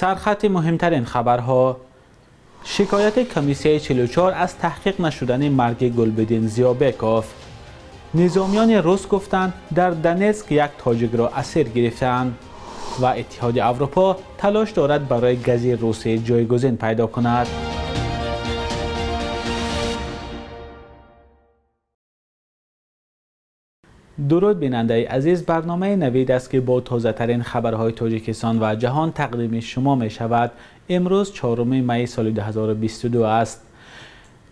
Сархати муҳимтарин хабарҳо. Шикояти комиссияи 44 аз таҳқиқ нашудани марги Гулбиддин Зиёбеков. Низомиёни рус гуфтанд, дар Донетск як тоҷикро асир гирифтаанд ва Иттиҳоди Аврупо талош дорад барои гази русӣ ҷойгузин пайдо кунад. Дуруд бинандаи азиз, барномаи Навид аст ки бо тозатарин хабарҳои Тоҷикистон ва ҷаҳон тақдими шумо мешавад. Имрӯз 4 майи соли 2022 аст.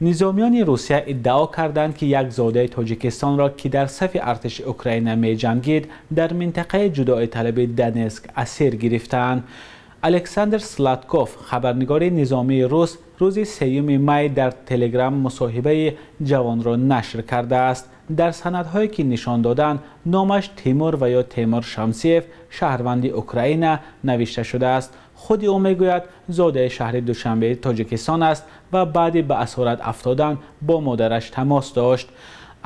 Низомиёни Русия иддао карданд, ки як зодаи Тоҷикистонро, ки дар сафи артиши Украина меҷангид, дар минтақаи ҷудоиталаби Донетск асир гирифтаанд. Александр Сладков, хабарнигори низомии рус, рӯзи 3 май дар Телеграм мусоҳибаи ҷавонро нашр кардааст. Дар санадҳое ки нишон доданд, номаш Тимур ва ё Темур Шамсиев, шаҳрванди Украина, навишта шудааст. Худи ӯ мегӯяд, зодаи шаҳри Душанбеи Тоҷикистон аст ва баъди ба асорат афтодан бо модараш тамос дошт.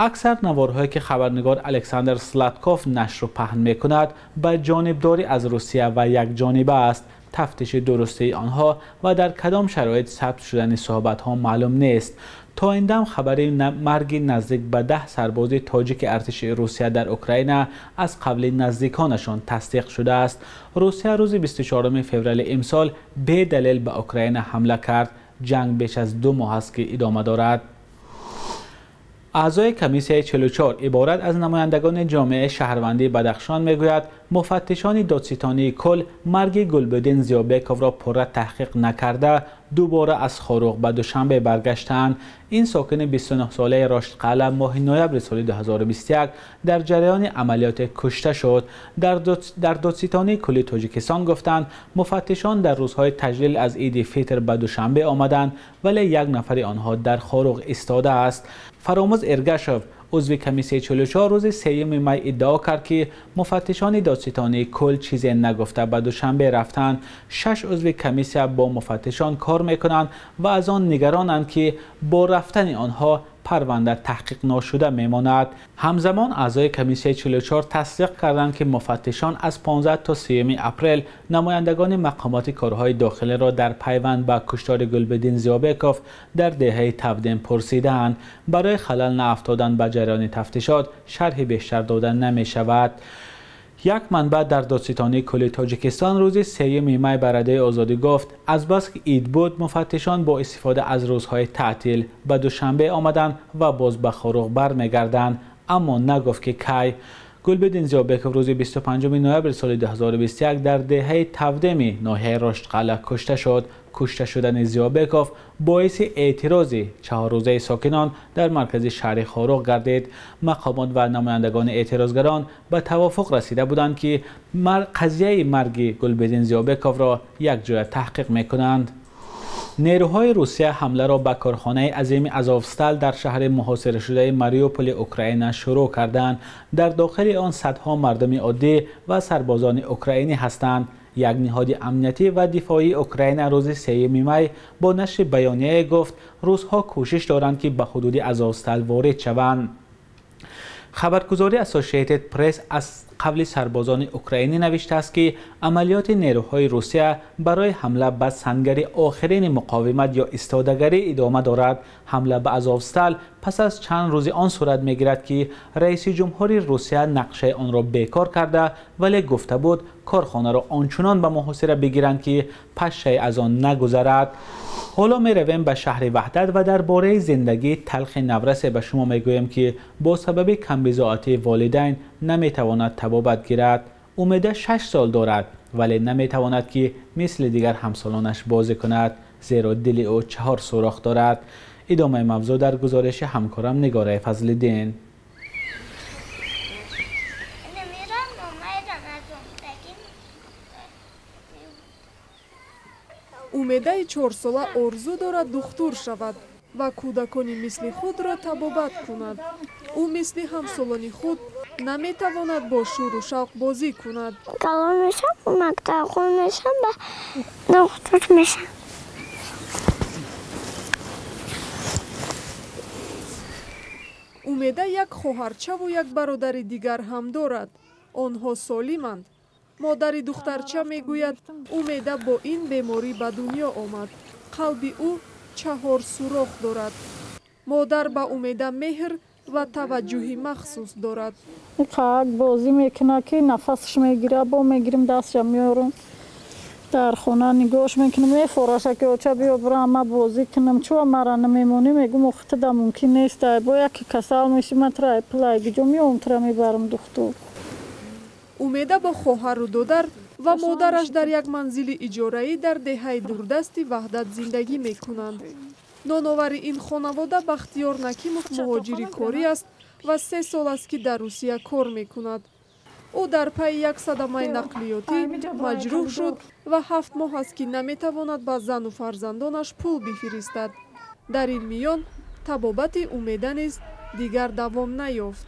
Аксар наворҳое ки хабарнигор Александр Сладков нашру паҳн мекунад, ба ҷонибдорӣ аз Русия ва якҷониба аст. Тафтиши дурустии онҳо ва дар кадом шароит сабт шудани суҳбатҳо маълум нест. То ин дам хабари марги наздик ба 10 сарбози тоҷики артиши Русия дар Украина аз қавли наздиконашон тасдиқ шудааст. Русия рӯзи 24 феврали имсол бедалел ба Украина ҳамла кард. Ҷанг беш аз 2 моҳ аст ки идома дорад. Аъзои комиссияи 44 иборат аз намояндагони ҷомеаи шаҳрвандии Бадахшон мегӯяд, муфаттишони додситонии кул марги Гулбиддин Зиёбековро пурра таҳқиқ накарда, дубора аз Хоруғ ба Душанбе баргаштаанд. Ин сокини 29-солаи Роштқалъа моҳи ноябри соли 2021 дар ҷараёни амалиёте кушта шуд. Дар додситонии кулли Тоҷикистон гуфтанд, муфаттишон дар рӯзҳои таҷлил аз Иди Фитр ба Душанбе омаданд, вале як нафари онҳо дар Хоруғ истодааст. Фаромӯз Эргашов, узви комиссияи 44, рӯзи 3 май иддао кард, ки муфаттишони додситонии кул чизе нагуфта ба Душанбе рафтанд. 6 узви комиссия бо муфаттишон кор мекунанд ва аз он нигаронанд, ки бо рафтани онҳо парванда таҳқиқ ношуда мемонад. Ҳамзамон аъзои комиссияи 44 тасдиқ карданд, ки муфаттишон аз 15 то 3 апрел намояндагони мақомоти корҳои дохилиро дар пайванд ба куштори Гулбиддин Зиёбеков дар деҳаи Тавдем пурсидаанд. Барои халал наафтодан ба ҷараёни тафтишот шарҳи бештар дода намешавад. Як манбаъ дар додситонии кулли Тоҷикистон рӯзи 3 май ба Радиои Озодӣ гуфт, аз бас ки ид буд, муфаттишон бо истифода аз рӯзҳои таътил ба Душанбе омаданд ва боз ба Хоруғ бармегарданд, аммо нагуфт ки кай. Гулбиддин Зиёбеков рӯзи 25 ноябри соли 2021 дар деҳаи Тавдеми ноҳияи Роштқалъа кушта шуд. Кушта шудани Зиёбеков боиси эътирози 4-рӯзаи сокинон дар маркази шаҳри Хоруғ гардид. Мақомот ва намояндагони эътирозгарон ба тавофуқ расида буданд, ки қазияи марги Гулбиддин Зиёбековро якҷоя таҳқиқ мекунанд. Нерӯҳои Русия ҳамларо ба корхонаи азими Азовстал дар шаҳри муҳосирашудаи Мариуполи Украина шурӯъ карданд. Дар дохили он садҳо мардуми оддӣ ва сарбозони украинӣ ҳастанд. Як ниҳоди амниятӣ ва дифоии Украина рӯзи 3 май бо нашри баёнияе гуфт, русҳо кӯшиш доранд, ки ба ҳудуди Азовстал ворид шаванд. Хабаргузории Associated Press аз қавли сарбозони украинӣ навиштааст, ки амалиёти нерӯҳои Русия барои ҳамла ба сангари охирини муқовимат ё истодагарӣ идома дорад. Ҳамла ба Азовстал пас аз чанд рӯзи он сурат мегирад, ки раиси ҷумҳури Русия нақшаи онро бекор карда, вале гуфта буд, корхонаро ончунон ба муҳосира бигиранд, ки пашшае аз он нагузарад. Ҳоло меравем ба шаҳри Ваҳдат ва дар бораи зиндагии талхи наврасе ба шумо мегӯем, ки бо сабаби камбизоатии волидайн наметавонад табобат гирад. Умеда 6 сол дорад, вале наметавонад, ки мисли дигар ҳамсолонаш бозӣ кунад, зеро дили ӯ 4 сӯрох дорад. Идомаи мавзӯъ дар гузориши ҳамкорам Нигораи Фазлиддин. Умедаи 4-сола орзу дорад духтур шавад ва кӯдакони мисли худро табобат кунад. Ӯ мисли ҳамсолони худ наметавонад бо шӯру шавқ бозӣ кунад. Калон мешам, мактабхон мешам, ба духтур мешам. Умеда як хоҳарчаву як бародари дигар ҳам дорад. Онҳо солиманд. Модари духтарча мегӯяд, Умеда бо ин беморӣ ба дунё омад. Қалби ӯ 4 сурох дорад. Модар ба Умеда меҳр ва таваҷҷӯҳи махсус дорад. Қак бозӣ мекунад, ки нафасаш мегирад, бо мегирим дастша меорам. Дар хона нигоҳш мекунам, мефораша ки оча биё бирам ма бозӣ кунам. Чӯ мара намемонӣ, мегӯм охтада мумкин нест. Бо яке касал меши, ман тра пулай гиҷо меом, тра мебарам духтур. Умеда бо хоҳару додар ва модараш дар як манзили иҷораӣ дар деҳаи дурдасти Ваҳдат зиндагӣ мекунанд. Ноновари ин хонавода Бахтиёр Накимов муҳоҷири корӣ аст ва 3 сол аст, ки дар Русия кор мекунад. Ӯ дар пайи як садамаи нақлиётӣ маҷрӯҳ шуд ва 7 моҳ аст, ки наметавонад ба зану фарзандонаш пул бифиристад. Дар ин миён табобати Умеда низ дигар давом наёфт.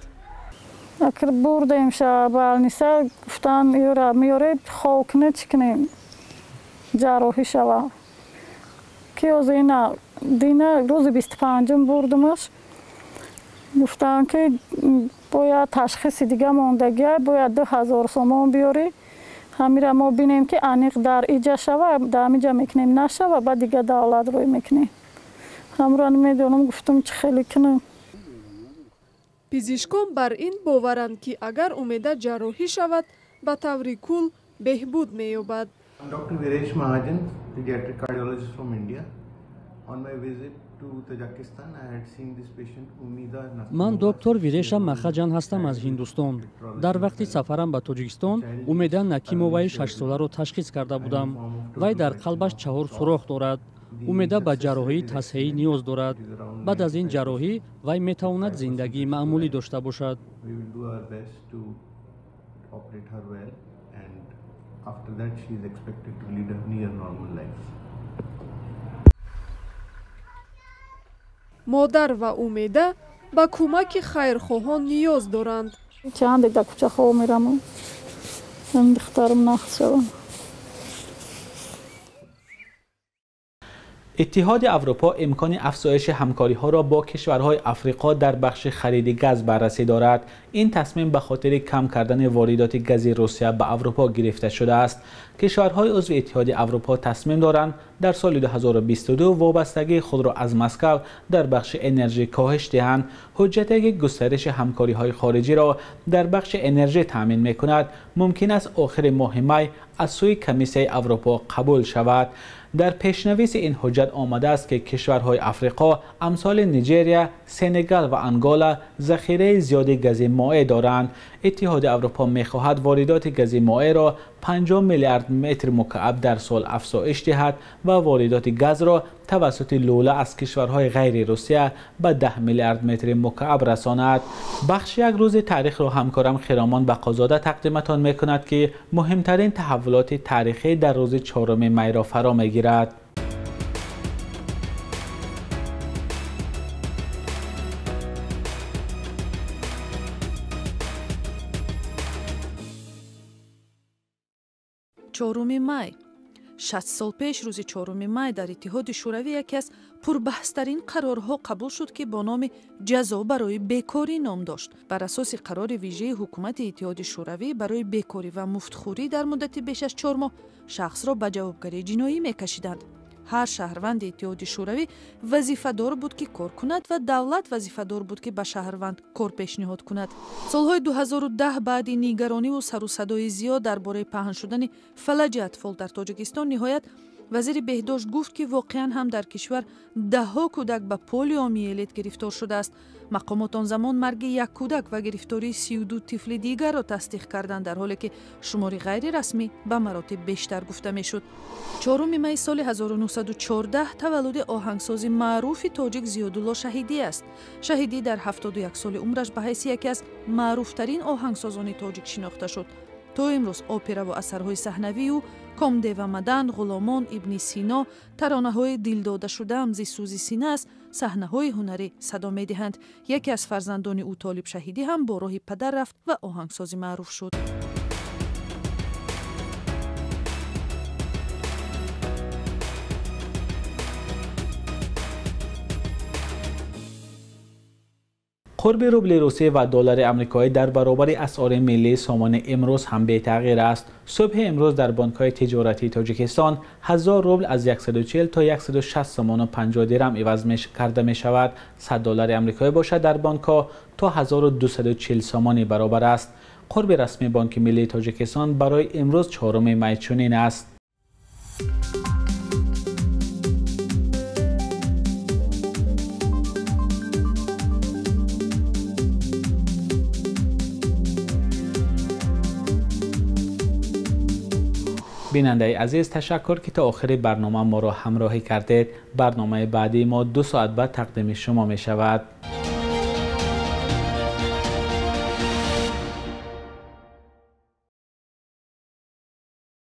Акр бурдем ша балниса, гуфтан ёра меёре хов кунед, чӣ кунем, ҷарроҳӣ шава. Ки ҳозир ина дина рӯзи 25-ум бурдумаш, гуфтан ки бояд ташхиси дига мондагия, бояд 2000 сомон биёрӣ. Ҳамира мо бинем, ки аниқ дар иҷа шава, дар ҳамиҷа мекунем, нашава, баъд дига давлат рӯй мекунем. Ҳамра намедонам, гуфтум чӣ хеле кунам. Пизишкон бар ин боваранд, ки агар Умеда ҷарроҳӣ шавад, ба таври кул беҳбуд меёбад. Dr. Viresh Mahajan, pediatric cardiologist from India. On my visit to Tajikistan, I had seen this patient Umida Nakimova. Ман доктор Виреша Махаҷан ҳастам аз Ҳиндустон. Дар вақти сафарам ба Тоҷикистон Умеда Накимоваи 6-соларо ташхис карда будам. Вай дар қалбаш 4 сурох дорад. Умеда ба ҷарроҳии тасҳеӣ ниёз дорад. Баъд аз ин ҷарроҳӣ вай метавонад зиндагии маъмулӣ дошта бошад. We will do our best to operate her well, and after that she is expected to lead a near normal life. Модар ва Умеда ба кӯмаки хайрхоҳон ниёз доранд. Чанде дар кӯча хоб мерамам, духтарам нахт шавам. Иттиҳоди Аврупо имкони афзоиши ҳамкориҳоро бо кишварҳои Африқо дар бахши хариди газ баррасӣ дорад. Ин тасмим ба хотири кам кардани воридоти гази Русия ба Аврупо гирифта шудааст. Кишварҳои узви Иттиҳоди Аврупо тасмим доранд дар соли 2022 вобастагии худро аз Москав дар бахши энержӣ коҳиш диҳанд. Ҳуҷҷате ки густариши ҳамкориҳои хориҷиро дар бахши энержӣ таъмин мекунад, мумкин аст охири моҳи май аз сӯи Комиссияи Аврупо қабул шавад. Дар пешнависи ин ҳуҷҷат омадааст, ки кишварҳои Африқо амсоли Нигерия, Сенегал ва Ангола захираи зиёди гази моеъ доранд. Иттиҳоди Аврупо мехоҳад воридоти гази моеъро 50 миллиард метр мукааб дар сол афзоиш диҳад ва воридоти газро тавассути лӯла аз кишварҳои ғайри Русия ба 10 миллиард метри мукааб расонад. Бахши як рӯзи таърихро ҳамкорам Хиромон Бақозода тақдиматон мекунад, ки муҳимтарин таҳаввулоти таърихӣ дар рӯзи 4 майро фаро мегирад. Чоруми май. 60 сол пеш рӯзи 4 май дар Иттиҳоди Шӯравӣ яке аз пурбаҳстарин қарорҳо қабул шуд, ки бо номи ҷазо барои бекорӣ ном дошт. Бар асоси қарори вижаи ҳукумати Иттиҳоди Шӯравӣ барои бекорӣ ва муфтхӯрӣ дар муддати беш аз 4 моҳ шахсро ба ҷавобгарии ҷиноӣ мекашиданд. Ҳар шаҳрванди Иттиҳоди Шӯравӣ вазифадор буд, ки кор кунад ва давлат вазифадор буд, ки ба шаҳрванд кор пешниҳод кунад. Солҳои 2010 баъди нигарониву сарусадои зиёд дар бораи паҳн шудани фалаҷи атфол дар Тоҷикистон, ниҳоят вазири беҳдошт гуфт, ки воқеан ҳам дар кишвар даҳҳо кӯдак ба полиомиелит гирифтор шудааст. Мақомот он замон марги як кӯдак ва гирифтории 32 тифли дигарро тасдиқ карданд, дар ҳоле ки шумори ғайрирасмӣ ба маротиб бештар гуфта мешуд. 4 майи соли 1914 таваллуди оҳангсози маъруфи тоҷик Зиёдулло Шаҳидӣ аст. Шаҳидӣ дар 71 соли умраш ба ҳайси яке аз маъруфтарин оҳангсозони тоҷик шинохта шуд. То имрӯз операву асарҳои саҳнавию Комдева Мадан, Ғуломон, Ибни Сино, таронаҳои дилдодашудаам зи сӯзи сина аст, саҳнаҳои ҳунарӣ садо медиҳанд. Яке аз фарзандони ӯ Толиб Шаҳидӣ ҳам бо роҳи падар рафт ва оҳангсози маъруф шуд. Қурби рубли русӣ ва доллари амрикоӣ дар баробари асъори миллии сомонӣ имрӯз ҳам бетағйир аст. Субҳи имрӯз дар бонкҳои тиҷоратии Тоҷикистон 1000 рубл аз 140 то 160 сомону 50 дирам иваз карда мешавад. 100 доллари амрикоӣ бошад дар бонкҳо то 1240 сомонӣ баробар аст. Қурби расмии Бонки миллии Тоҷикистон барои имрӯз 4 май чунин аст. Бинандаи азиз, ташаккур ки то охири барнома моро ҳамроҳӣ кардед. Барномаи баъдии мо 2 соат баъд тақдими шумо мешавад.